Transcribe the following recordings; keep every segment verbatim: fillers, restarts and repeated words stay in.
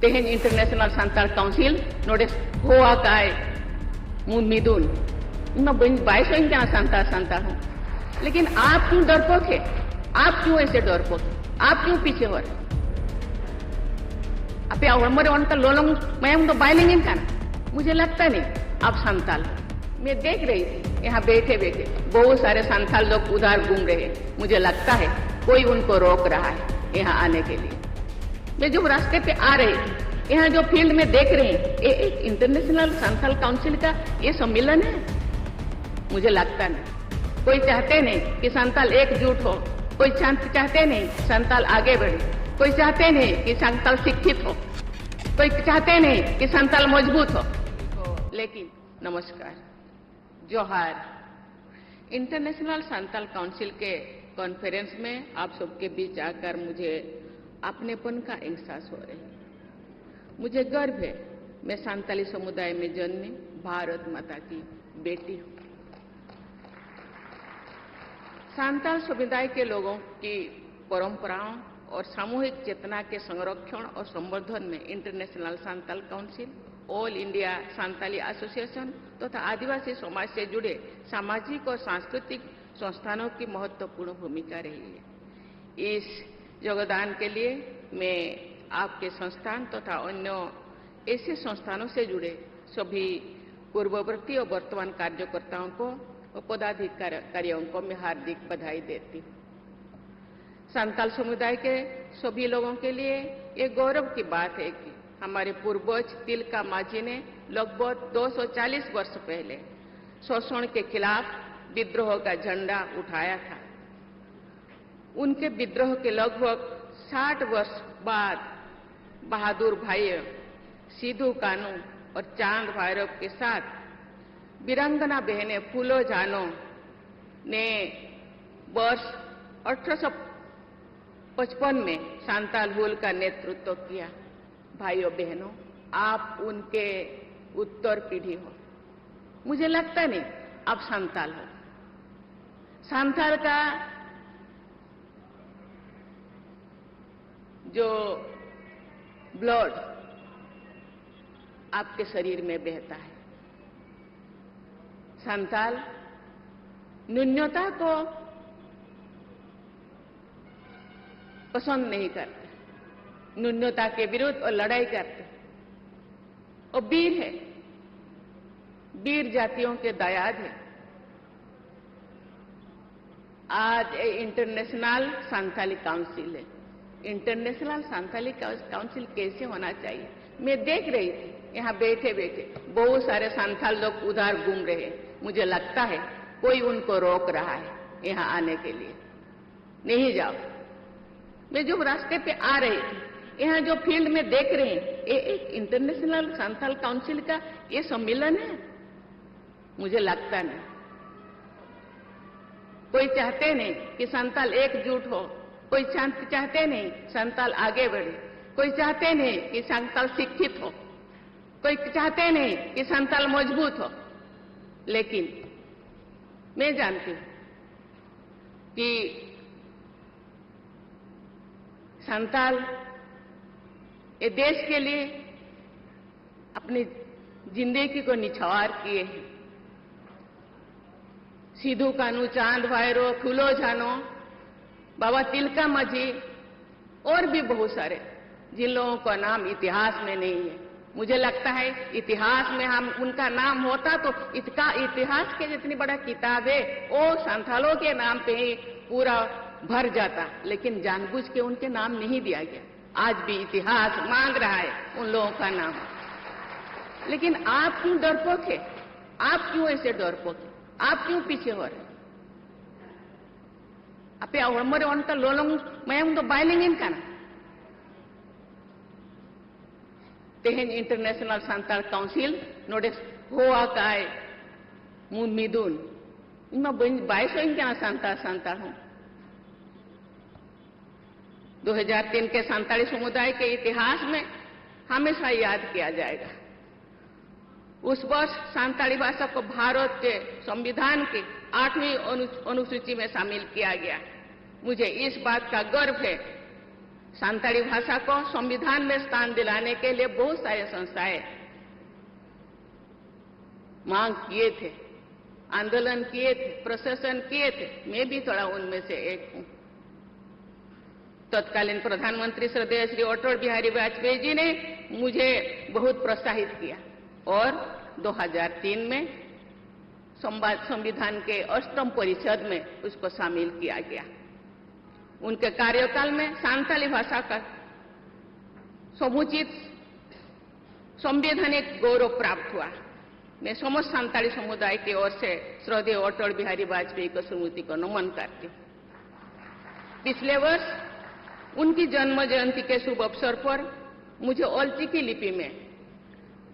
ᱛᱮᱦᱮᱧ international Santal council ᱱᱚᱰᱮ ᱦᱚᱦᱚ ᱟᱠᱟᱫ ᱟᱭ ᱢᱩ-, ᱢᱤᱫᱩᱱ᱾ ᱤᱧ ᱢᱟ ᱵᱟᱹᱧ, ᱵᱟᱭ ᱥᱚᱧ ᱠᱟᱱᱟ ᱥᱟᱱᱛᱟᱲ, ᱥᱟᱱᱛᱟᱲ ᱦᱚᱸ᱾ ᱞᱮᱠᱤᱱ ᱟᱯ ᱠᱤᱭᱩ ᱰᱚᱨᱯᱳᱠ ᱦᱮ? ᱟᱯ ᱠᱤᱭᱩ ᱮᱥᱮ ᱰᱚᱨᱯᱳᱠ ᱦᱮ? ᱟᱯ ᱠᱤᱭᱩ ᱯᱤᱪᱷᱮ ᱦᱚ ᱨᱮ? ᱟᱯᱮᱭᱟᱜ ᱦᱚᱲᱢᱚ ᱨᱮ ᱚᱱᱠᱟ ᱞᱚᱞᱚᱝ ᱢᱟᱭᱟᱢ ᱫᱚ ᱵᱟᱭ ᱞᱤᱸᱜᱤᱱ ᱠᱟᱱᱟ? ᱢᱩᱡᱷᱮ ᱞᱟᱜᱽᱛᱟ ᱱᱟᱦᱤ ᱟᱯ ᱥᱟᱱᱛᱟᱞ᱾ मैं देख रही थी, यहाँ बैठे बैठे बहुत सारे संथाल लोग उधर घूम रहे हैं। मुझे लगता है कोई उनको रोक रहा है यहाँ आने के लिए। मैं जब रास्ते पे आ रही थी, यहाँ जो फील्ड में देख रही हूँ, ये एक इंटरनेशनल संथाल काउंसिल का ये सम्मेलन है? मुझे लगता नहीं। कोई चाहते नहीं कि संथाल एकजुट हो, कोई चाह-, चाहते नहीं संथाल आगे बढ़े, कोई चाहते नहीं कि संथाल शिक्षित हो, कोई चाहते नहीं कि संथाल मजबूत हो। लेकिन नमस्कार, जोहार। इंटरनेशनल संथाल काउंसिल के कॉन्फ्रेंस में आप सबके बीच आकर मुझे अपनेपन का एहसास हो रही है। मुझे गर्व है, मैं संथाली समुदाय में जन्मी भारत माता की बेटी हूँ। संथाल समुदाय के लोगों की परंपराओं और सामूहिक चेतना के संरक्षण और संवर्धन में international Santhal council, all India Santhali association तथा आदिवासी समाज से जुड़े सामाजिक और सांस्कृतिक संस्थानों की महत्वपूर्ण भूमिका रही है। इस योगदान के लिए मैं आपके संस्थान तथा अन्य ऐसे संस्थानों से जुड़े सभी पूर्ववर्ती और वर्तमान कार्यकर्ताओं को और पदाधिकारियों को मैं हार्दिक बधाई देती हूँ। संथाल समुदाय के सभी लोगों के लिए ये गौरव की बात है कि हमारे पूर्वज तिलका मांझी ने लगभग दो सौ चालीस वर्ष पहले शोषण के खिलाफ विद्रोह का झंडा उठाया था। उनके विद्रोह के लगभग साठ वर्ष बाद बहादुर भाई सिद्धू कानू और चांद भैरव के साथ वीरांगना बहनें फूलो झानो ने वर्ष अठारह सौ पचपन में सांताल हुल का नेतृत्व किया। भाइयों बहनों, आप उनके उत्तर पीढ़ी हो। मुझे लगता नहीं आप संताल हो। संताल का जो ब्लड आपके शरीर में बहता है। संथाल न्यूनता को पसंद नहीं करते, न्यूनता के विरुद्ध वो लड़ाई करते। वो वीर है, वीर जातियों के दायाद है। आज ये इंटरनेशनल संथाली काउंसिल है। इंटरनेशनल संथाली काउंसिल कैसे होना चाहिए, मैं देख रही थी। यहाँ बैठे बैठे बहुत सारे संथाल लोग उधार घूम रहे हैं। मुझे लगता है कोई उनको रोक रहा है यहाँ आने के लिए। नहीं जाओ। मैं जो रास्ते पे आ रही थी, यहाँ जो फील्ड में देख रही हूँ, ये एक इंटरनेशनल संथाल काउंसिल का ये सम्मेलन है। मुझे लगता नहीं। कोई चाहते नहीं कि संथाल एकजुट हो, कोई चाह- चाहते नहीं संथाल आगे बढ़े, कोई चाहते नहीं कि संथाल शिक्षित हो, कोई चाहते नहीं कि संथाल मजबूत हो। लेकिन मैं जानती हूँ कि संथाल ये देश के लिए अपनी जिंदगी को निछावर किए हैं। सिद्धू कान्हू, चांद भैरो, फूलो झानो, बाबा तिलका माझी और भी बहुत सारे, जिन लोगों का नाम इतिहास में नहीं है। मुझे लगता है इतिहास में हम उनका नाम होता तो इतका इतिहास के जितनी बड़ा किताब है, वो संथालों के नाम पे ही पूरा भर जाता। लेकिन जानबूझ के उनके नाम नहीं दिया गया। आज भी इतिहास मांग रहा है उन लोगों का नाम। लेकिन आप क्यों डरपोक है? आप क्यों ऐसे डरपोक है? आप क्यों पीछे हो रहे हैं? ᱟᱯᱮᱭᱟᱜ ᱦᱚᱲᱢᱚ ᱨᱮ ᱚᱱᱠᱟ ᱞᱚᱞᱚᱝ ᱢᱟᱭᱟᱢ ᱫᱚ ᱵᱟᱭ ᱞᱤᱸᱜᱤᱱ ᱠᱟᱱᱟ᱾ ᱛᱮᱦᱮᱧ ᱤᱱᱴᱟᱨᱱᱮᱥᱱᱟᱞ ᱥᱟᱱᱛᱟᱲ ᱠᱟᱣᱩᱱᱥᱤᱞ ᱱᱚᱰᱮ ᱦᱚᱦᱚ ᱟᱠᱟᱫᱼᱟᱭ ᱢᱩ-, ᱢᱤᱫᱩᱱ᱾ ᱤᱧ ᱢᱟ ᱵᱟᱹᱧ, ᱵᱟᱭ ᱥᱚᱭᱤᱧ ᱠᱟᱱᱟ ᱥᱟᱱᱛᱟᱲ, ᱥᱟᱱᱛᱟᱲ ᱦᱚᱸ᱾ दो हज़ार तीन के संताली समुदाय के इतिहास में हमेशा याद किया जाएगा। उस वर्ष संताली भाषा को भारत के संविधान की आठवीं अनु-, अनुसूची में शामिल किया गया। मुझे इस बात का गर्व है संताली भाषा को संविधान में स्थान दिलाने के लिए बहुत सारे संस्थाएं मांग किए थे, आंदोलन किए थे, प्रशासन किए थे। मैं भी थोड़ा उनमें से एक हूँ। तत्कालीन प्रधानमंत्री श्रद्धेय श्री अटल बिहारी वाजपेयी जी ने मुझे बहुत प्रोत्साहित किया और दो हज़ार तीन में संवा-, संविधान के अष्टम परिषद में उसको शामिल किया गया। उनके कार्यकाल में संताली भाषा का समुचित संवैधानिक गौरव प्राप्त हुआ। मैं समस्त संताली समुदाय की ओर से श्रद्धेय अटल बिहारी वाजपेयी को स्मृति को नमन करती हूँ। पिछले वर्ष उनकी जन्म जयंती के शुभ अवसर पर मुझे ओलचिकी लिपि में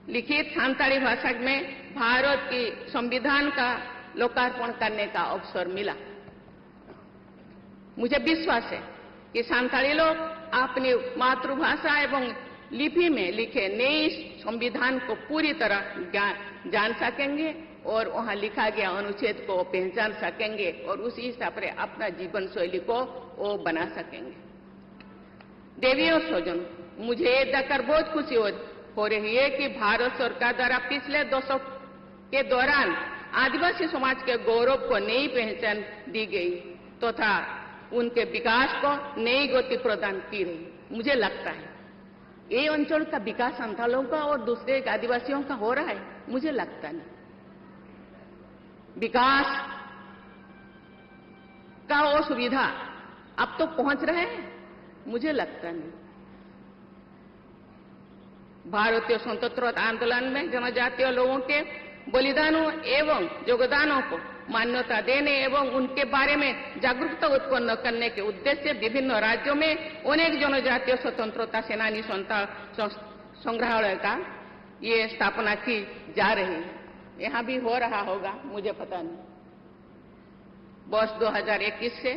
लिखित संताली भाषा में भारत की संविधान का लोकार्पण करने का अवसर मिला। मुझे विश्वास है कि संताली लोग अपनी मातृभाषा एवं लिपि में लिखे नए संविधान को पूरी तरह ज्ञा-, जान सकेंगे और वहां लिखा गया अनुच्छेद को पहचान सकेंगे और उसी हिसाब से अपना जीवन शैली को वो बना सकेंगे। देवी और स्वजन, मुझे ये देखकर बहुत खुशी हो, हो रही है कि भारत सरकार द्वारा पिछले दशक के दौरान आदिवासी समाज के गौरव को नई पहचान दी गई तथा उनके विकास को नई गति प्रदान की रही। मुझे लगता है ये अंचल का विकास संथालों का और दूसरे आदिवासियों का हो रहा है, मुझे लगता नहीं। विकास का वो सुविधा अब तो पहुंच रहे हैं, मुझे लगता नहीं। भारतीय स्वतंत्रता आंदोलन में जनजातीय लोगों के बलिदानों एवं योगदानों को मान्यता देने एवं उनके बारे में जागरूकता उत्पन्न करने के उद्देश्य विभिन्न राज्यों में अनेक जनजातीय स्वतंत्रता सेनानी संता-, सं-, संग्रहालय का ये स्थापना की जा रही है। यहाँ भी हो रहा होगा, मुझे पता नहीं। वर्ष दो हज़ार इक्कीस से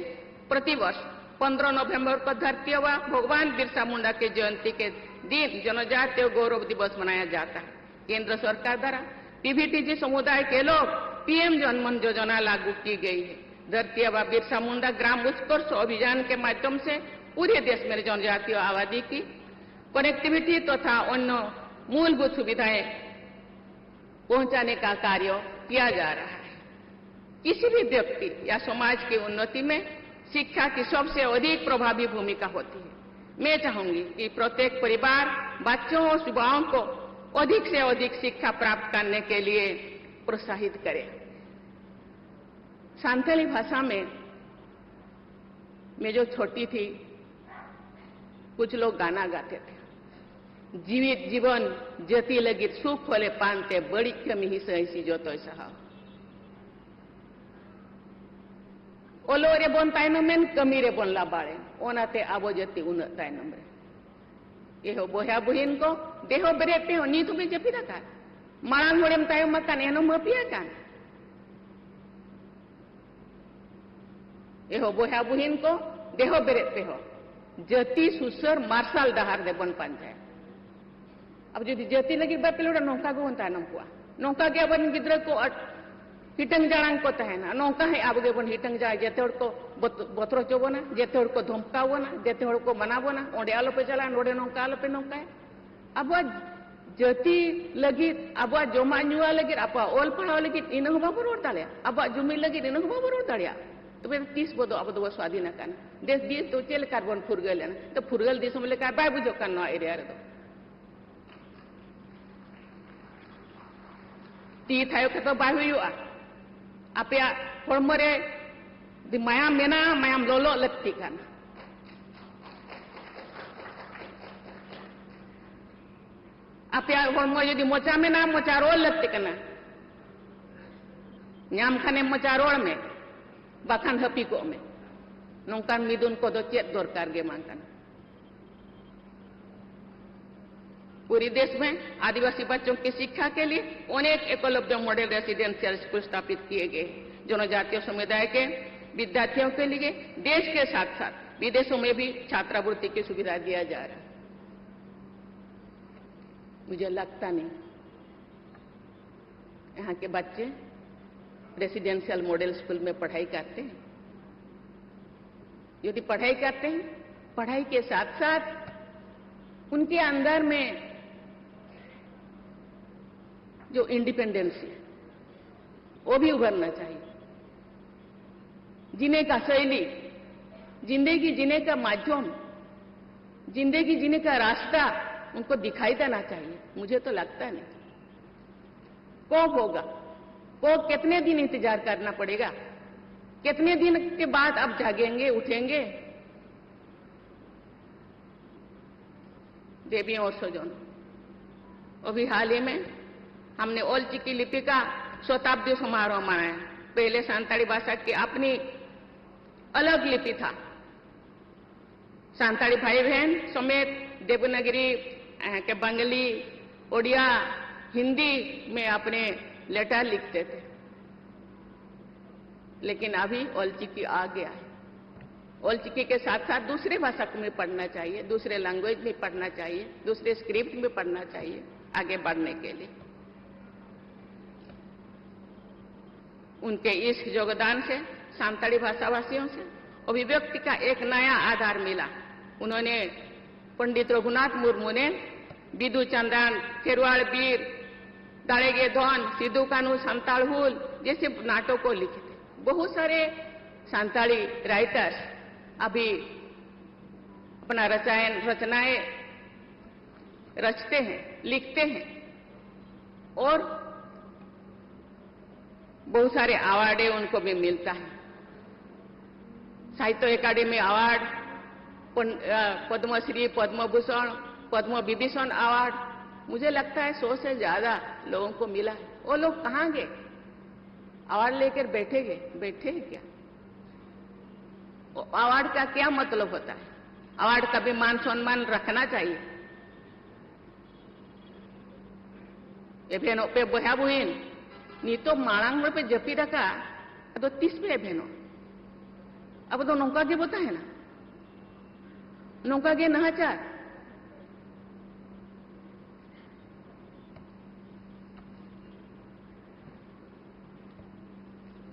प्रतिवर्ष पन्द्रह नवंबर को धरती आबा भगवान बिरसा मुंडा के जयंती के दिन जनजातीय गौरव दिवस मनाया जाता है। केंद्र सरकार द्वारा पीवीटीजी समुदाय के लोग पीएम जनमन योजना लागू की गई है। धरती आबा बिरसा मुंडा ग्राम उत्कर्ष अभियान के माध्यम से पूरे देश में जनजातीय आबादी की कनेक्टिविटी तथा अन्य मूलभूत सुविधाएं पहुंचाने का कार्य किया जा रहा है। किसी भी व्यक्ति या समाज की उन्नति में शिक्षा की सबसे अधिक प्रभावी भूमिका होती है। मैं चाहूंगी कि प्रत्येक परिवार बच्चों और युवाओं को अधिक से अधिक शिक्षा प्राप्त करने के लिए प्रोत्साहित करे। संथाली भाषा में मैं जो छोटी थी, कुछ लोग गाना गाते थे, जीवित जीवन जति लगित सुख होले पानते, बड़ी कमी ही सही सी जो तो सहा। ᱚᱞᱚᱜ ᱨᱮᱵᱚᱱ ᱛᱟᱭᱱᱚᱢᱮᱱ, ᱠᱟᱹᱢᱤ ᱨᱮᱵᱚᱱ ᱞᱟᱵᱟᱲᱮᱱ, ᱚᱱᱟᱛᱮ ᱟᱵᱚ ᱡᱟᱹᱛᱤ ᱩᱱᱟᱹᱜ ᱛᱟᱭᱱᱚᱢ ᱨᱮ᱾ ᱮᱦᱚ ᱵᱚᱭᱦᱟ ᱵᱩᱦᱤᱱ ᱠᱚ, ᱫᱮᱦᱚ ᱵᱮᱨᱮᱫ ᱯᱮ ᱦᱚᱸ, ᱱᱤᱛ ᱦᱚᱸᱵᱮᱱ ᱡᱟᱹᱯᱤᱫ ᱟᱠᱟᱫ? ᱢᱟᱲᱟᱝ ᱦᱚᱲᱮᱢ ᱛᱟᱭᱚᱢ ᱟᱠᱟᱱ, ᱮᱱᱦᱚᱸ ᱢᱟᱹᱯᱤ ᱟᱠᱟᱱ? ᱮᱦᱚ ᱵᱚᱭᱦᱟ ᱵᱩᱦᱤᱱ ᱠᱚ, ᱫᱮᱦᱚ ᱵᱮᱨᱮᱫ ᱯᱮ ᱦᱚᱸ, ᱡᱟᱹᱛᱤ ᱥᱩᱥᱟᱹᱨ ᱢᱟᱨᱥᱟᱞ ᱰᱟᱦᱟᱨ ᱫᱮᱵᱚᱱ ᱯᱟᱸᱡᱟᱭᱟ᱾ ᱟᱵᱚ ᱡᱩᱫᱤ ᱡᱟᱹᱛᱤ ᱞᱟᱹᱜᱤᱫ ᱵᱟᱯᱮ ᱞᱟᱹᱲᱦᱟᱹᱭᱟ, ᱱᱚᱝᱠᱟ ᱜᱮᱵᱚᱱ ᱛᱟᱭᱱᱚᱢ ᱠᱚᱜᱼᱟ᱾ ᱱᱚᱝᱠᱟ ᱜᱮ ᱟᱵᱚᱨᱮᱱ ᱜᱤᱫᱽᱨᱟᱹ ᱠᱚ ᱟᱴ-, ᱦᱤᱴᱟᱹᱝ ᱡᱟᱲᱟᱝ ᱠᱚ ᱛᱟᱦᱮᱱᱟ᱾ ᱱᱚᱝᱠᱟ ᱦᱮᱸ ᱟᱵᱚ ᱜᱮᱵᱚᱱ ᱦᱤᱴᱟᱹᱝ ᱡᱟᱲᱟᱝ, ᱡᱮᱛᱮ ᱦᱚᱲ ᱠᱚ ᱵᱚᱛ-, ᱵᱚᱛᱚᱨ ᱦᱚᱪᱚ ᱵᱚᱱᱟ, ᱡᱮᱛᱮ ᱦᱚᱲ ᱠᱚ ᱫᱷᱚᱢᱠᱟᱣ ᱵᱚᱱᱟ, ᱡᱮᱛᱮ ᱦᱚᱲ ᱠᱚ ᱢᱟᱱᱟ ᱵᱚᱱᱟ, ᱚᱸᱰᱮ ᱟᱞᱚᱯᱮ ᱪᱟᱞᱟᱜᱼᱟ, ᱱᱚᱰᱮ ᱱᱚᱝᱠᱟ ᱟᱞᱚᱯᱮ ᱱᱚᱝᱠᱟᱭᱟ᱾ ᱟᱵᱚᱣᱟᱜ ᱡᱟᱹᱛᱤ ᱞᱟᱹᱜᱤᱫ, ᱟᱵᱚᱣᱟᱜ ᱡᱚᱢᱟᱜ ᱧᱩᱣᱟᱜ ᱞᱟᱹᱜᱤᱫ, ᱟᱵᱚᱣᱟᱜ ᱚᱞ ᱯᱟᱲᱦᱟᱣ ᱞᱟᱹᱜᱤᱫ ᱤᱱᱟᱹ ᱦᱚᱸ ᱵᱟᱵᱚᱱ ᱨᱚᱲ ᱫᱟᱲᱮᱭᱟᱜᱼᱟ, ᱟᱵᱚᱣᱟᱜ ᱡᱩᱢᱤᱫ ᱞᱟᱹᱜᱤᱫ ᱤᱱᱟᱹ ᱦᱚᱸ ᱵᱟᱵᱚᱱ ᱨᱚᱲ ᱫᱟᱲᱮᱭᱟᱜᱼᱟ, ᱛᱚᱵᱮ ᱛᱤᱥ ᱵᱚ ᱫᱚ ᱟᱵᱚ ᱫᱚᱵᱚ ᱥᱣᱟᱫᱷᱤᱱ ᱟᱠᱟᱱᱟ? ᱫᱮᱥ ᱫᱤᱭᱮ ᱫᱚ ᱪᱮᱫ ᱞᱮᱠᱟ ᱵᱚᱱ ᱯᱷᱩᱨᱜᱟᱹᱞ ᱮᱱᱟ? ᱛᱚ ᱯᱷᱩᱨᱜᱟᱹᱞ ᱫᱤᱥᱚᱢ ᱞᱮᱠᱟ ᱵᱟᱭ ᱵᱩᱡᱷᱟᱹᱜ ᱠᱟᱱ ᱱᱚᱣᱟ ᱮᱨᱤᱭᱟ ᱨᱮᱫᱚ᱾ ᱛᱤ ᱛᱷᱟᱭᱚ ᱠᱟᱛᱮ ᱵᱟᱭ ᱦᱩᱭᱩᱜᱼᱟ᱾ ᱟᱯᱮᱭᱟᱜ ᱦᱚᱲᱢᱚ ᱨᱮ ᱡᱩᱫᱤ ᱢᱟᱭᱟᱢ ᱢᱮᱱᱟᱜᱼᱟ, ᱢᱟᱭᱟᱢ ᱞᱚᱞᱚᱜ ᱞᱟᱹᱠᱛᱤ ᱠᱟᱱᱟ᱾ ᱟᱯᱮᱭᱟᱜ ᱦᱚᱲᱢᱚ ᱡᱩᱫᱤ ᱢᱚᱪᱟ ᱢᱮᱱᱟᱜᱼᱟ, ᱢᱚᱪᱟ ᱨᱚᱲ ᱞᱟᱹᱠᱛᱤ ᱠᱟᱱᱟ᱾ ᱧᱟᱢ ᱠᱷᱟᱱᱮᱢ ᱢᱚᱪᱟ ᱨᱚᱲ ᱢᱮ, ᱵᱟᱠᱷᱟᱱ ᱦᱟᱹᱯᱤ ᱠᱚᱜ ᱢᱮ᱾ ᱱᱚᱝᱠᱟᱱ ᱢᱤᱫᱩᱱ ᱠᱚᱫᱚ ᱪᱮᱫ ᱫᱚᱨᱠᱟᱨ ᱜᱮ ᱵᱟᱝ ᱠᱟᱱᱟ᱾ पूरे देश में आदिवासी बच्चों की शिक्षा के लिए अनेक एकलव्य मॉडल रेसिडेंशियल स्कूल स्थापित किए गए हैं। जनजातीय समुदाय के विद्यार्थियों के लिए देश के साथ साथ विदेशों में भी छात्रवृत्ति की सुविधा दिया जा रहा है। मुझे लगता नहीं यहाँ के बच्चे रेसिडेंशियल मॉडल स्कूल में पढ़ाई करते हैं। यदि पढ़ाई करते हैं पढ़ाई के साथ साथ उनके अंदर में जो इंडिपेंडेंस है, वो भी उभरना चाहिए। जीने का शैली, जिंदगी जीने का माध्यम, जिंदगी जीने का रास्ता उनको दिखाई देना चाहिए। मुझे तो लगता नहीं। कब होगा? को कितने दिन इंतजार करना पड़ेगा? कितने दिन के बाद आप जागेंगे, उठेंगे? देवी और स्वजन, अभी हाल ही में हमने ओल चिकी लिपि का शताब्दी समारोह मनाया। पहले संताली भाषा की अपनी अलग लिपि था। संताली भाई बहन समेत देवनागरी, अ, के बंगाली, ओडिया, हिंदी में अपने लेटर लिखते थे, लेकिन अभी ओल चिकी आ गया है। ओल चिकी के साथ साथ दूसरे भाषा को भी पढ़ना चाहिए, दूसरे लैंग्वेज में पढ़ना चाहिए, दूसरे स्क्रिप्ट में पढ़ना चाहिए आगे बढ़ने के लिए। उनके इस योगदान से संताली भाषाभाषियों से अभिव्यक्ति का एक नया आधार मिला। उन्होंने, पंडित रघुनाथ मुर्मू ने बिदु चंदन, खेरवाड़ बीर, दाड़ेगे धन, सिद्धू कानू संताल हुल जैसे नाटकों लिखे थे। बहुत सारे संताली राइटर्स अभी अपना रचायन, रचनाएं रचते हैं, लिखते हैं और बहुत सारे अवार्ड उनको भी मिलता है। साहित्य एकेडमी अवार्ड, पन-, अ, पद्मश्री, पद्म भूषण, पद्म विभूषण अवार्ड, मुझे लगता है सौ से ज्यादा लोगों को मिला है। वो लोग कहाँ गए? अवार्ड लेकर बैठे गए, बैठे हैं क्या? वो अवार्ड का क्या मतलब होता है? अवार्ड का भी मान सम्मान रखना चाहिए। ᱮᱵᱷᱮᱱᱚᱜ ᱯᱮ ᱵᱚᱭᱦᱟ ᱵᱩᱦᱤᱱ, ᱱᱤᱛᱚᱜ ᱢᱟᱲᱟᱝ ᱦᱚᱲ ᱯᱮ ᱡᱟᱹᱯᱤᱫ ᱟᱠᱟᱫ, ᱟᱫᱚ ᱛᱤᱥ ᱯᱮ ᱮᱵᱷᱮᱱᱚᱜ? ᱟᱵᱚ ᱫᱚ ᱱᱚᱝᱠᱟ ᱜᱮᱵᱚ ᱛᱟᱦᱮᱱᱟ, ᱱᱚᱝᱠᱟ ᱜᱮ ᱱᱟᱦᱟᱪᱟᱨ᱾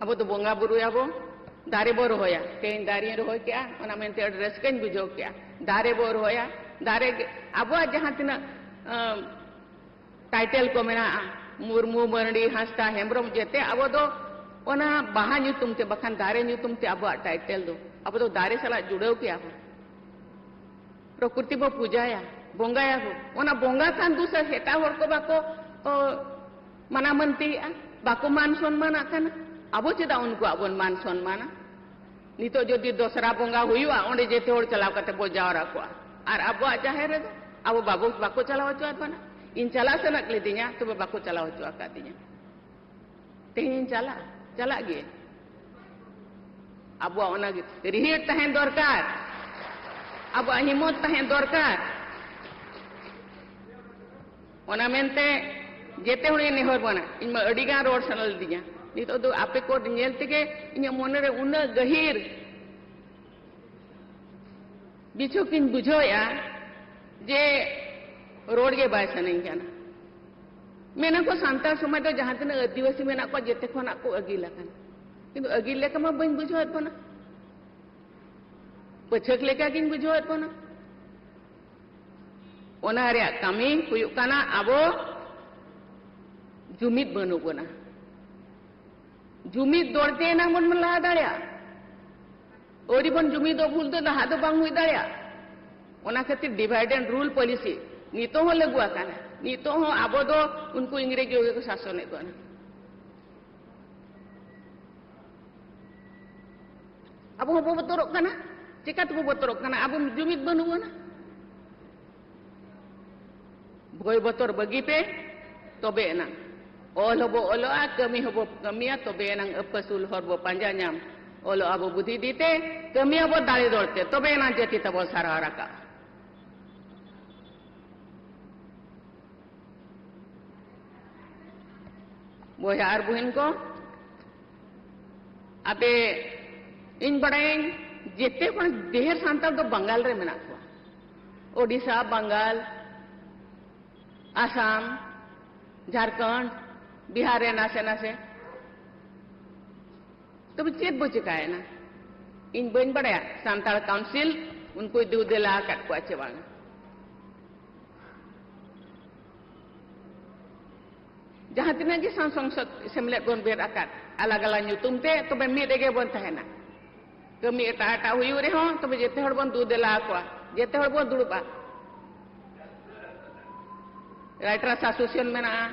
ᱟᱵᱚ ᱫᱚ ᱵᱚᱸᱜᱟ ᱵᱩᱨᱩᱭᱟᱵᱚ, ᱫᱟᱨᱮ ᱵᱚ ᱨᱚᱦᱚᱭᱟ᱾ ᱛᱮᱦᱮᱧ ᱫᱟᱨᱮᱧ ᱨᱚᱦᱚᱭ ᱠᱮᱜᱼᱟ, ᱚᱱᱟ ᱢᱮᱱᱛᱮ ᱟᱹᱰᱤ ᱨᱟᱹᱥᱠᱟᱹᱧ ᱵᱩᱡᱷᱟᱹᱣ ᱠᱮᱜᱼᱟ᱾ ᱫᱟᱨᱮ ᱵᱚ ᱨᱚᱦᱚᱭᱟ, ᱫᱟᱨᱮ ᱜᱮ ᱟᱵᱚᱣᱟᱜ ᱡᱟᱦᱟᱸ ᱛᱤᱱᱟᱹᱜ, ᱟᱸ, ᱴᱟᱭᱴᱮᱞ ᱠᱚ ᱢᱮᱱᱟᱜᱼᱟ, ᱢᱩᱨᱢᱩ, ᱢᱟᱹᱨᱰᱤ, ᱦᱟᱸᱥᱫᱟ, ᱦᱮᱢᱵᱨᱚᱢ, ᱡᱮᱛᱮ ᱟᱵᱚ ᱫᱚ ᱚᱱᱟ ᱵᱟᱦᱟ ᱧᱩᱛᱩᱢ ᱛᱮ ᱵᱟᱠᱷᱟᱱ ᱫᱟᱨᱮ ᱧᱩᱛᱩᱢ ᱛᱮ ᱟᱵᱚᱣᱟᱜ ᱴᱟᱭᱴᱮᱞ ᱫᱚ, ᱟᱵᱚ ᱫᱚ ᱫᱟᱨᱮ ᱥᱟᱞᱟᱜ ᱡᱩᱲᱟᱹᱣ ᱠᱮᱜᱼᱟ ᱵᱚ᱾ ᱯᱨᱚᱠᱨᱤᱛᱤ ᱵᱚ ᱯᱩᱡᱟᱭᱟ, ᱵᱚᱸᱜᱟᱭᱟ ᱵᱚ᱾ ᱚᱱᱟ ᱵᱚᱸᱜᱟ ᱠᱟᱱ ᱫᱩᱥᱟᱹ ᱮᱴᱟᱜ ᱦᱚᱲ ᱠᱚ ᱵᱟᱠᱚ, ᱚ, ᱢᱟᱱᱟ ᱢᱟᱹᱱᱛᱤᱭᱮᱜᱼᱟ, ᱵᱟᱠᱚ ᱢᱟᱱ ᱥᱚᱱᱢᱟᱱᱟᱜ ᱠᱟᱱᱟ᱾ ᱟᱵᱚ ᱪᱮᱫᱟᱜ ᱩᱱᱠᱩᱣᱟᱜ ᱵᱚᱱ ᱢᱟᱱ ᱥᱚᱱᱢᱟᱱᱟ? ᱱᱤᱛᱚᱜ ᱡᱩᱫᱤ ᱫᱚᱥᱨᱟ ᱵᱚᱸᱜᱟ ᱦᱩᱭᱩᱜᱼᱟ, ᱚᱸᱰᱮ ᱡᱮᱛᱮ ᱦᱚᱲ ᱪᱟᱞᱟᱣ ᱠᱟᱛᱮ ᱵᱚ ᱡᱟᱣᱨᱟ ᱠᱚᱜᱼᱟ᱾ ᱟᱨ ᱟᱵᱚᱣᱟᱜ ᱡᱟᱦᱮᱨ ᱨᱮᱫᱚ ᱟᱵᱚ ᱵᱟᱵᱚ, ᱵᱟᱠᱚ ᱪᱟᱞᱟᱣ ᱦᱚᱪᱚᱣᱟᱫ ᱵᱚᱱᱟ᱾ ᱤᱧ ᱪᱟᱞᱟᱜ ᱥᱟᱱᱟ ᱞᱤᱫᱤᱧᱟ, ᱛᱚᱵᱮ ᱵᱟᱠᱚ ᱪᱟᱞᱟᱣ ᱦᱚᱪᱚ ᱟᱠᱟᱫᱤᱧᱟ᱾ ᱛᱮᱦᱮᱧᱤᱧ ᱪᱟᱞᱟᱜᱼᱟ, ᱪᱟᱞᱟᱜ ᱜᱮ᱾ ᱟᱵᱚᱣᱟᱜ ᱚᱱᱟ ᱜᱮ ᱨᱤᱦᱤᱲ ᱛᱟᱦᱮᱸ ᱫᱚᱨᱠᱟᱨ, ᱟᱵᱚᱣᱟᱜ ᱦᱤᱢᱢᱚᱛ ᱛᱟᱦᱮᱸ ᱫᱚᱨᱠᱟᱨ᱾ ᱚᱱᱟ ᱢᱮᱱᱛᱮ ᱡᱮᱛᱮ ᱦᱚᱲᱤᱧ ᱱᱮᱦᱚᱨ ᱵᱚᱱᱟ, ᱤᱧ ᱢᱟ ᱟᱹᱰᱤ ᱜᱟᱱ ᱨᱚᱲ ᱥᱟᱱᱟ ᱞᱤᱫᱤᱧᱟ᱾ ᱱᱤᱛᱚᱜ ᱫᱚ ᱟᱯᱮ ᱠᱚ ᱧᱮᱞ ᱛᱮᱜᱮ ᱤᱧᱟᱹᱜ ᱢᱚᱱᱮ ᱨᱮ ᱩᱱᱟᱹᱜ ᱜᱟᱹᱦᱤᱨ ᱵᱤᱪᱷᱳᱠ ᱤᱧ ᱵᱩᱡᱷᱟᱹᱣᱮᱫᱼᱟ ᱡᱮ ᱨᱚᱲ ᱜᱮ ᱵᱟᱭ ᱥᱟᱱᱟᱧ ᱠᱟᱱᱟ᱾ ᱢᱮᱱᱟ ᱠᱚ ᱥᱟᱱᱛᱟᱲ ᱥᱚᱢᱟᱡᱽ ᱫᱚ ᱡᱟᱦᱟᱸ ᱛᱤᱱᱟᱹᱜ ᱟᱹᱫᱤᱵᱟᱹᱥᱤ ᱢᱮᱱᱟᱜ ᱠᱚᱣᱟ ᱡᱮᱛᱮ ᱠᱷᱚᱱᱟᱜ ᱠᱚ ᱟᱹᱜᱤᱞ ᱟᱠᱟᱱᱟ, ᱠᱤᱱᱛᱩ ᱟᱹᱜᱤᱞ ᱞᱮᱠᱟ ᱢᱟ ᱵᱟᱹᱧ ᱵᱩᱡᱷᱟᱹᱣᱮᱫ ᱵᱚᱱᱟ, ᱯᱟᱹᱪᱷᱟᱹᱠ ᱞᱮᱠᱟ ᱜᱤᱧ ᱵᱩᱡᱷᱟᱹᱣᱮᱫ ᱵᱚᱱᱟ᱾ ᱚᱱᱟ ᱨᱮᱭᱟᱜ ᱠᱟᱹᱢᱤ ᱦᱩᱭᱩᱜ ᱠᱟᱱᱟ ᱟᱵᱚ ᱡᱩᱢᱤᱫ ᱵᱟᱹᱱᱩᱜ ᱵᱚᱱᱟ᱾ ᱡᱩᱢᱤᱫ ᱫᱚᱲᱛᱮ ᱮᱱᱟᱝ ᱵᱚᱱ ᱞᱟᱦᱟ ᱫᱟᱲᱮᱭᱟᱜᱼᱟ᱾ ᱟᱹᱣᱨᱤ ᱵᱚᱱ ᱡᱩᱢᱤᱫᱚᱜ ᱵᱷᱩᱞ ᱫᱚ ᱞᱟᱦᱟ ᱫᱚ ᱵᱟᱝ ᱦᱩᱭ ᱫᱟᱲᱮᱭᱟᱜᱼᱟ᱾ ᱚᱱᱟ ᱠᱷᱟᱹᱛᱤᱨ divide and rule policy ᱱᱤᱛᱚᱜ ᱦᱚᱸ ᱞᱟᱹᱜᱩ ᱟᱠᱟᱱᱟ᱾ ᱱᱤᱛᱚᱜ ᱦᱚᱸ ᱟᱵᱚ ᱫᱚ ᱩᱱᱠᱩ ᱤᱝᱨᱮᱡᱽ ᱜᱮ ᱠᱚ ᱥᱟᱥᱚᱱᱮᱫ ᱵᱚᱱᱟ᱾ ᱟᱵᱚ ᱦᱚᱸᱵᱚ ᱵᱚᱛᱚᱨᱚᱜ ᱠᱟᱱᱟ᱾ ᱪᱮᱠᱟ ᱛᱮᱵᱚ ᱵᱚᱛᱚᱨᱚᱜ ᱠᱟᱱᱟ? ᱟᱵᱚ ᱡᱩᱢᱤᱫ ᱵᱟᱹᱱᱩᱜ ᱵᱚᱱᱟ᱾ ᱵᱷᱚᱭ ᱵᱚᱛᱚᱨ ᱵᱟᱹᱜᱤ ᱯᱮ, ᱛᱚᱵᱮ ᱮᱱᱟᱝ ᱚᱞ ᱦᱚᱸᱵᱚ ᱚᱞᱚᱜᱼᱟ, ᱠᱟᱹᱢᱤ ᱦᱚᱸᱵᱚ ᱠᱟᱹᱢᱤᱭᱟ, ᱛᱚᱵᱮ ᱮᱱᱟᱝ ᱟᱹᱯᱟᱹᱥᱩᱞ ᱦᱚᱨ ᱵᱚ ᱯᱟᱸᱡᱟ ᱧᱟᱢ᱾ ᱚᱞᱚᱜ ᱟᱵᱚ ᱵᱩᱫᱷᱤ ᱫᱤᱛᱮ, ᱠᱟᱹᱢᱤ ᱟᱵᱚ ᱫᱟᱲᱮ ᱫᱚᱲᱛᱮ, ᱛᱚᱵᱮ ᱮᱱᱟᱝ ᱡᱟᱹᱛᱤ ᱛᱟᱵᱚ ᱥᱟᱨᱦᱟᱣ ᱨᱟᱠᱟᱵ᱾ ᱵᱚᱭᱦᱟ ᱟᱨ ᱵᱩᱦᱤᱱ ᱠᱚ, ᱟᱯᱮ, ᱤᱧ ᱵᱟᱲᱟᱭᱟᱹᱧ ᱡᱮᱛᱮ ᱠᱷᱚᱱ ᱰᱷᱮᱨ ᱥᱟᱱᱛᱟᱲ ᱫᱚ ᱵᱟᱝᱜᱟᱞ ᱨᱮ ᱢᱮᱱᱟᱜ ᱠᱚᱣᱟ᱾ ᱳᱰᱤᱥᱟ, ᱵᱟᱝᱜᱟᱞ, ᱟᱥᱟᱢ, ᱡᱷᱟᱲᱠᱷᱚᱸᱰ, ᱵᱤᱦᱟᱨ ᱨᱮ ᱱᱟᱥᱮ ᱱᱟᱥᱮ᱾ ᱛᱚᱵᱮ ᱪᱮᱫ ᱵᱚ ᱪᱮᱠᱟᱭᱮᱱᱟ? ᱤᱧ ᱵᱟᱹᱧ ᱵᱟᱲᱟᱭᱟ ᱥᱟᱱᱛᱟᱲ ᱠᱟᱣᱩᱱᱥᱤᱞ ᱩᱱᱠᱩᱭ ᱫᱩ ᱫᱮᱞᱟ ᱟᱠᱟᱫ ᱠᱚᱣᱟ ᱪᱮ ᱵᱟᱝ᱾ ᱡᱟᱦᱟᱸ ᱛᱤᱱᱟᱹᱜ ᱜᱮ ᱥᱚᱝ-, ᱥᱚᱝᱥᱚᱫ ᱥᱮᱢᱞᱮᱫ ᱵᱚᱱ ᱵᱮᱨ ᱟᱠᱟᱫ, ᱟᱞᱟᱜᱽ ᱟᱞᱟᱜᱽ ᱧᱩᱛᱩᱢ ᱛᱮ, ᱛᱚᱵᱮ ᱢᱤᱫ ᱨᱮᱜᱮ ᱵᱚᱱ ᱛᱟᱦᱮᱱᱟ᱾ ᱠᱟᱹᱢᱤ ᱮᱴᱟᱜ ᱮᱴᱟᱜ ᱦᱩᱭᱩᱜ ᱨᱮᱦᱚᱸ, ᱛᱚᱵᱮ ᱡᱮᱛᱮ ᱦᱚᱲ ᱵᱚᱱ ᱫᱩ ᱫᱮᱞᱟ ᱟᱠᱚᱣᱟ, ᱡᱮᱛᱮ ᱦᱚᱲ ᱵᱚᱱ ᱫᱩᱲᱩᱵᱼᱟ᱾ ᱨᱟᱭᱴᱟᱨᱥ ᱮᱥᱳᱥᱤᱭᱮᱥᱚᱱ ᱢᱮᱱᱟᱜᱼᱟ,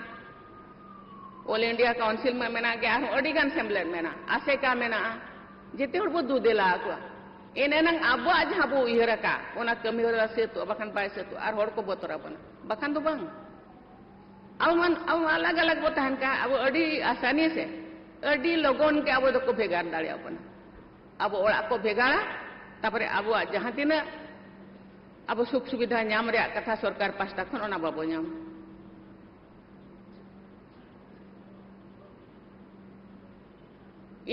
ᱚᱞ ᱤᱱᱰᱤᱭᱟ ᱠᱟᱣᱩᱱᱥᱤᱞ ᱢᱟ ᱢᱮᱱᱟᱜ ᱜᱮ, ᱟᱨᱦᱚᱸ ᱟᱹᱰᱤ ᱜᱟᱱ ᱥᱮᱢᱞᱮᱫ ᱢᱮᱱᱟᱜᱼᱟ, ᱟᱥᱮᱠᱟ ᱢᱮᱱᱟᱜᱼᱟ, ᱡᱮᱛᱮ ᱦᱚᱲ ᱵᱚ ᱫᱩ ᱫᱮᱞᱟ ᱟᱠᱚᱣᱟ᱾ ᱮᱱ ᱮᱱᱟᱝ ᱟᱵᱚᱣᱟᱜ ᱡᱟᱦᱟᱸ ᱵᱚ ᱩᱭᱦᱟᱹᱨ ᱟᱠᱟᱫ, ᱚᱱᱟ ᱠᱟᱹᱢᱤ ᱦᱚᱨᱟ ᱥᱟᱹᱛᱚᱜᱼᱟ, ᱵᱟᱠᱷᱟᱱ ᱵᱟᱭ ᱥᱟᱹᱛᱚᱜᱼᱟ, ᱟᱨ ᱦᱚᱲ ᱠᱚ ᱵᱚᱛᱚᱨ ᱟᱵᱚᱱᱟ, ᱵᱟᱠᱷᱟᱱ ᱫᱚ ᱵᱟᱝ᱾ ᱟᱵᱚ ᱢᱟ, ᱟᱵᱚ ᱢᱟ ᱟᱞᱟᱜᱽ ᱟᱞᱟᱜᱽ ᱵᱚ ᱛᱟᱦᱮᱱ ᱠᱷᱟᱱ, ᱟᱵᱚ ᱟᱹᱰᱤ ᱟᱥᱟᱱᱤ ᱥᱮ, ᱟᱹᱰᱤ ᱞᱚᱜᱚᱱ ᱜᱮ ᱟᱵᱚ ᱫᱚᱠᱚ ᱵᱷᱮᱜᱟᱨ ᱫᱟᱲᱮᱭᱟᱵᱚᱱᱟ᱾ ᱟᱵᱚ ᱚᱲᱟᱜ ᱠᱚ ᱵᱷᱮᱜᱟᱨᱟ, ᱛᱟᱯᱚᱨᱮ ᱟᱵᱚᱣᱟᱜ ᱡᱟᱦᱟᱸ ᱛᱤᱱᱟᱹᱜ ᱟᱵᱚ ᱥᱩᱠ ᱥᱩᱵᱤᱫᱷᱟ ᱧᱟᱢ ᱨᱮᱭᱟᱜ ᱠᱟᱛᱷᱟ ᱥᱚᱨᱠᱟᱨ ᱯᱟᱥᱴᱟ ᱠᱷᱚᱱ, ᱚᱱᱟ ᱵᱟᱵᱚ ᱧᱟᱢᱟ᱾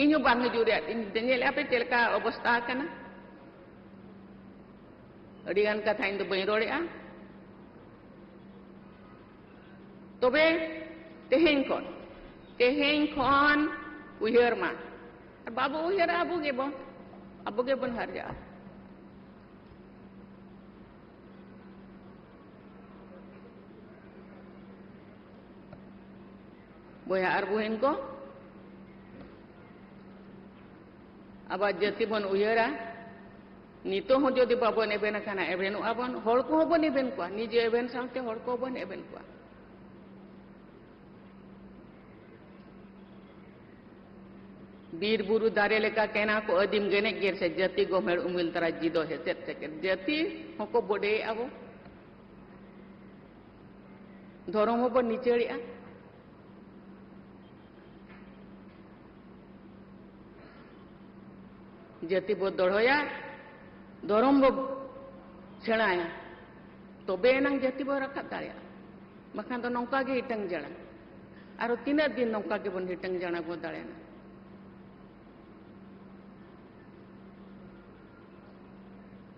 ᱤᱧ ᱦᱚᱸ ᱵᱟᱝ ᱦᱤᱡᱩᱜ ᱨᱮᱭᱟᱜ ᱤᱧ ᱧᱮᱞᱮᱫᱼᱟ ᱯᱮ ᱪᱮᱫ ᱞᱮᱠᱟ ᱚᱵᱚᱥᱛᱟ ᱟᱠᱟᱱᱟ᱾ ᱟᱹᱰᱤ ᱜᱟᱱ ᱠᱟᱛᱷᱟ ᱤᱧ ᱫᱚ ᱵᱟᱹᱧ ᱨᱚᱲᱮᱫᱼᱟ᱾ ᱛᱚᱵᱮ ᱛᱮᱦᱮᱧ ᱠᱷᱚᱱ, ᱛᱮᱦᱮᱧ ᱠᱷᱚᱱ ᱩᱭᱦᱟᱹᱨ ᱢᱟ᱾ ᱟᱨ ᱵᱟᱵᱚ ᱩᱭᱦᱟᱹᱨᱟ, ᱟᱵᱚ ᱜᱮᱵᱚᱱ, ᱟᱵᱚ ᱜᱮᱵᱚᱱ ᱦᱟᱨᱡᱟᱜᱼᱟ᱾ ᱵᱚᱭᱦᱟ ᱟᱨ ᱵᱩᱦᱤᱱ ᱠᱚ, ᱟᱵᱟᱨ ᱡᱟᱹᱛᱤ ᱵᱚᱱ ᱩᱭᱦᱟᱹᱨᱟ᱾ ᱱᱤᱛᱚᱜ ᱦᱚᱸ ᱡᱩᱫᱤ ᱵᱟᱵᱚᱱ ᱮᱵᱷᱮᱱ ᱟᱠᱟᱱᱟ, ᱮᱵᱷᱮᱱᱚᱜᱼᱟ ᱵᱚᱱ, ᱦᱚᱲ ᱠᱚᱦᱚᱸ ᱵᱚᱱ ᱮᱵᱷᱮᱱ ᱠᱚᱣᱟ, ᱱᱤᱡᱮ ᱮᱵᱷᱮᱱ ᱥᱟᱶᱛᱮ ᱦᱚᱲ ᱠᱚᱦᱚᱸ ᱵᱚᱱ ᱮᱵᱷᱮᱱ ᱠᱚᱣᱟ᱾ ᱵᱤᱨ ᱵᱩᱨᱩ ᱫᱟᱨᱮ ᱞᱮᱠᱟ ᱠᱮᱱᱟ ᱠᱚ ᱟᱹᱫᱤᱢ ᱜᱮᱱᱮᱡ ᱜᱮᱨ ᱥᱮ, ᱡᱟᱹᱛᱤ ᱜᱚᱢᱮᱲ ᱩᱢᱤᱞ ᱛᱟᱨᱟ ᱡᱤᱫᱚ ᱦᱮᱥᱮᱫ ᱥᱮᱠᱮᱫ᱾ ᱡᱟᱹᱛᱤ ᱦᱚᱸᱠᱚ ᱵᱚᱰᱮᱭᱮᱫᱼᱟ ᱵᱚ, ᱫᱷᱚᱨᱚᱢ ᱦᱚᱸᱵᱚ ᱱᱤᱪᱟᱹᱲᱮᱜᱼᱟ᱾ ᱡᱟᱹᱛᱤ ᱵᱚ ᱫᱚᱲᱦᱚᱭᱟ, ᱫᱷᱚᱨᱚᱢ ᱵᱚ ᱥᱮᱬᱟᱭᱟ, ᱛᱚᱵᱮ ᱮᱱᱟᱝ ᱡᱟᱹᱛᱤ ᱵᱚ ᱨᱟᱠᱟᱵ ᱫᱟᱲᱮᱭᱟᱜᱼᱟ᱾ ᱵᱟᱠᱷᱟᱱ ᱫᱚ ᱱᱚᱝᱠᱟ ᱜᱮ ᱦᱤᱴᱟᱹᱝ ᱡᱟᱲᱟ, ᱟᱨᱚ ᱛᱤᱱᱟᱹᱜ ᱫᱤᱱ ᱱᱚᱝᱠᱟ ᱜᱮᱵᱚᱱ ᱦᱤᱴᱟᱹᱝ ᱡᱟᱲᱟ ᱵᱚ ᱫᱟᱲᱮᱭᱟᱜᱼᱟ?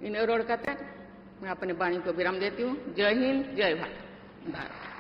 ᱤᱱᱟᱹ ᱨᱚᱲ ᱠᱟᱛᱮ ᱟᱯᱱᱮ ᱵᱟᱬᱤ ᱠᱚ ᱵᱤᱨᱟᱢ ᱫᱮᱛᱤ ᱦᱩᱸ᱾ ᱡᱟᱭ ᱦᱤᱱᱫ, ᱡᱟᱭ ᱵᱷᱟᱨᱚᱛ᱾